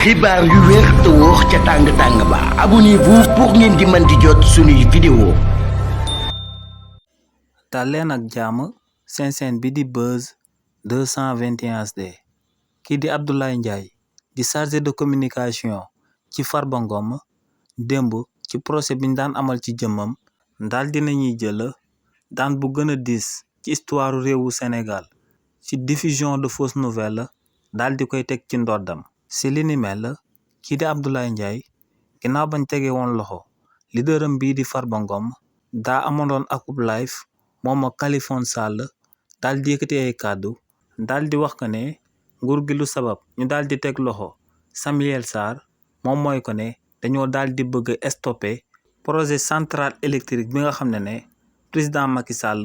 xibaar yu wér te wóor ca tàng-tàng ba abonnez-vous pour ngeen di mën di jot suñuy vidéo. dal leen ak jàmm seen chaîne bi di Buzz 221 HD kii di Abdoulaye Ndiaye di chargé de communication ci Farba Ngom démb ci procès biñ daan amal ci jëmmam daal dinañuy jël daan bu gën a diis ci histoire réewu Sénégal ci diffusion de fausses nouvelles daal di koy teg ci ndoddam. si li ni mel kii di Abdoulaye Ndiaye ginnaaw bañ tege woon loxo leaderam bii di Farba Ngom daa amoon akub live moom ak Khaliphone Sall daal di yëkkati ay kàddu daal di wax ko ne nguur gi lu sabab ñu daal di teg loxo Samuel Sarr moom mooy ko ne dañoo daal di bëgg a stopper projet centrale électrique bi nga xam ne président Macky Sall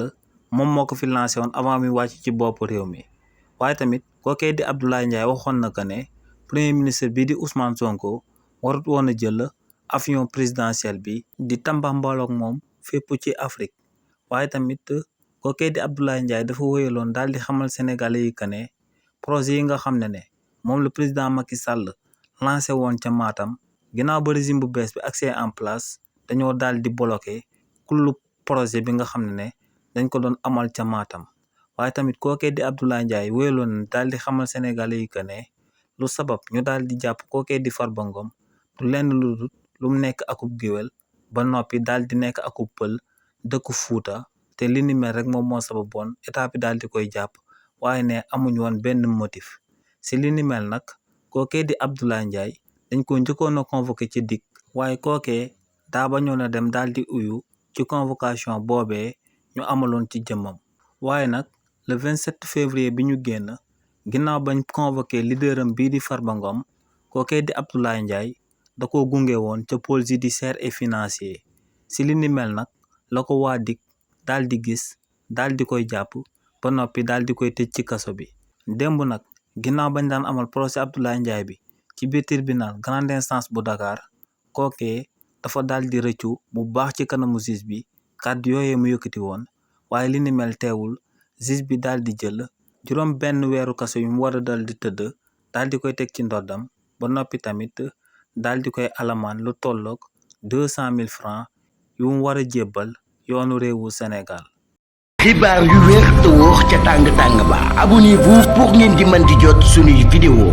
moom moo ko fi lancé woon avant mi wàcc ci bopp réew mi waaye tamit kookee di Abdoulaye Ndiaye waxoon na ko ne premier ministre bii di Ousmane Sonko warut woon a jël avion présidentiel bi di tambambaaloog moom fépp ci Afrique waaye tamit kookee di Abdoulaye Ndiaye dafa wéyaloon daal di xamal Sénégalais yi que ne projet yi nga xam ne moom le président Macky Sall lancé woon ca Matam ginnaaw ba régime bu bees bi accès en place dañoo daal di bloqué kullu projet bi nga xam ne dañ ko doon amal ca Matam waaye tamit kookee di Abdoulaye Ndiaye wéyaloon daal di xamal Sénégalais yi que ne lu sabab ñu daal di jàpp kookee di Farba Ngom du lenn lu mu nekk akub géwél ba noppi daal di nekk akub pël dëkku Fuuta te li ni mel rek moom moo sababoon état bi daal di koy jàpp waaye ne amuñ woon benn motif si li ni mel nag kookee di Abdoulaye Ndiaye dañ ko njëkkoon a convoqué ci DIC waaye kookee daa bañoon a dem daal di uyu ci convocation boobee ñu amaloon ci jëmmam waaye nag le 27 février bi ñu génn ginnaaw bañ convoqué leaderam bii di Farba Ngom kookee di Abdoulaye Ndiaye da ko gunge woon ca pôle judiciaire et financier si li ni mel nag la ko waa DIC daal di gis daal di koy jàpp ba noppi daal di koy tëj ci kaso bi démb nag ginnaaw bañ daan amal procès Abdoulaye Ndiaye bi ci biir tribunal grande instance bu Dakar kookee dafa daal di rëccu bu baax ci kanamu juge bi kàddu yooyee mu yëkkati woon waaye li ni mel teewul juge bi daal di jël juróom benn weeru kaso yu mu war a dal di tëdd daal di koy teg ci ndoddam ba noppi tamit daal di koy alamaan lu tolloog 200 000 francs yu mu war a jébbal yoonu réewu Sénégal. xibaar yu wér te wóor ca tàng-tàng ba abonnez-vous pour ngeen di mën di jot suñuy vidéo.